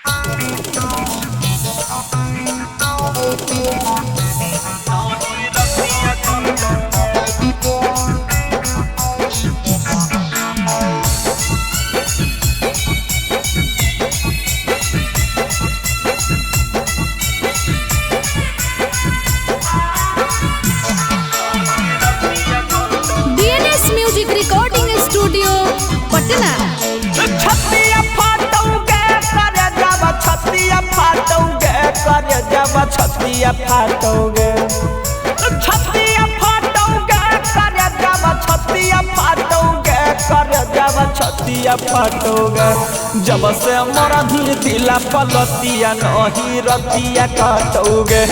DNS music recording studio Patna. छतिया फाटौगे करे जाब, छतिया फाटौगे करे जाब, छतिया फाटौगे, छतिया फाटौगे करे जाब, छतिया फाटौगे करे जाब, छतिया फाटौगे। जब से मोरा भी दिला पलतिया नहीं रतिया कटौगे,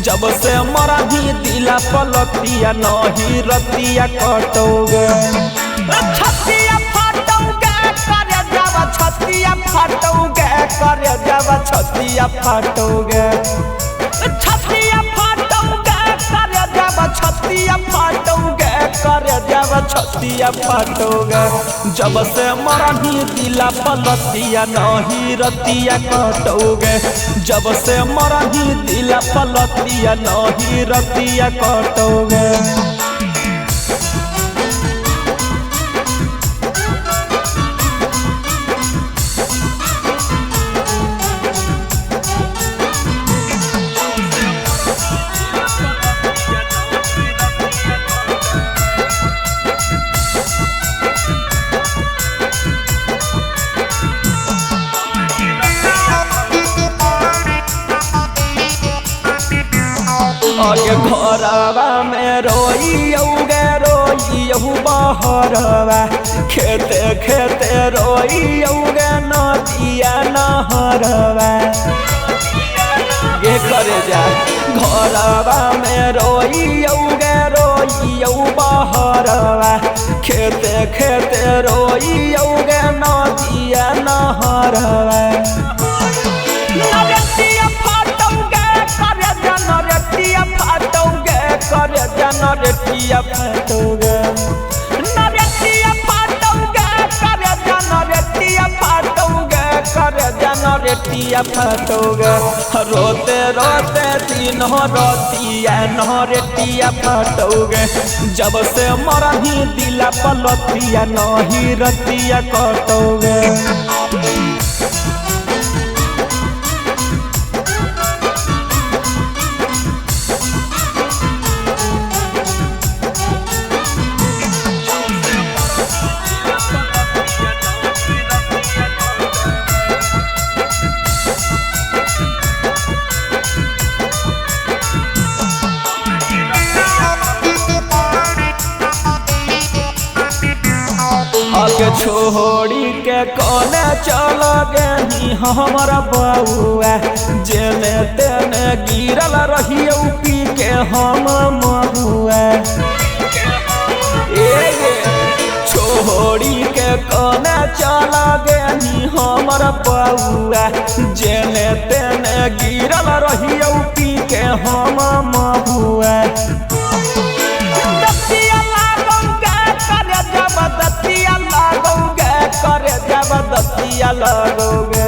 जब से मोरा भी दिला पलतिया नहीं रतिया कटौगे। छतिया फाटौगे करे जाब, छतिया फाटौगे करे जाब, छतिया फाटौगे, छतिया फाटौगे करे जाब, छतिया फाटौगे करे जाब, छतिया फाटौगे। जब से मरही दिला पलतिया नहीं रतिया कटौगे, जब से मरही दिला पलतिया नहीं रतिया कटौगे। आगे घरवा में रोइयौगे रोइयौ बहरवा, खेते खेते रोइयौगे नदिया नहरवा। ये करे जा घरवा में रोइयौगे रोइयौ बहरवा, खेते खेते रोइयौगे नदिया नहरवा। नरतिया फाटौगे करे जा, नरतिया फाटौगे करे जा, नरतिया फाटौगे, नरतिया फाटौगे करे जा, नरतिया फाटौगे करे जा, नरतिया फाटौगे। रोते रोते दिन रतिया नरतिया फाटौगे, जब से मरही दिला पलतिया नहीं रतिया कटौगे। आगे छोड़ी के कोने चल गही हमारा बउआ, जेने तेने गिरल रहियौ पी के हम महुआ। छोड़ी के कोने चल गही हमारा बउआ, जेने तेने गिरल रहियौ पी के हम महुआ। दतिया लागौगे करे जाब, दतिया लागौगे करे जाब, दतिया लागौगे,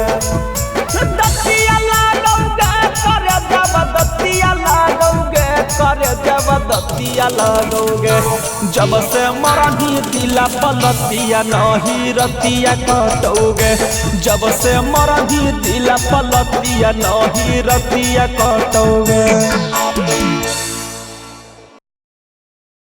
दतिया लागौगे करे जाब, दतिया लागौगे करे जाब, दतिया लागौगे। जब से मरही दिला पलतिया नहीं रतिया कटौगे, जब से मरही दिला पलतिया नहीं रतिया कटौगे।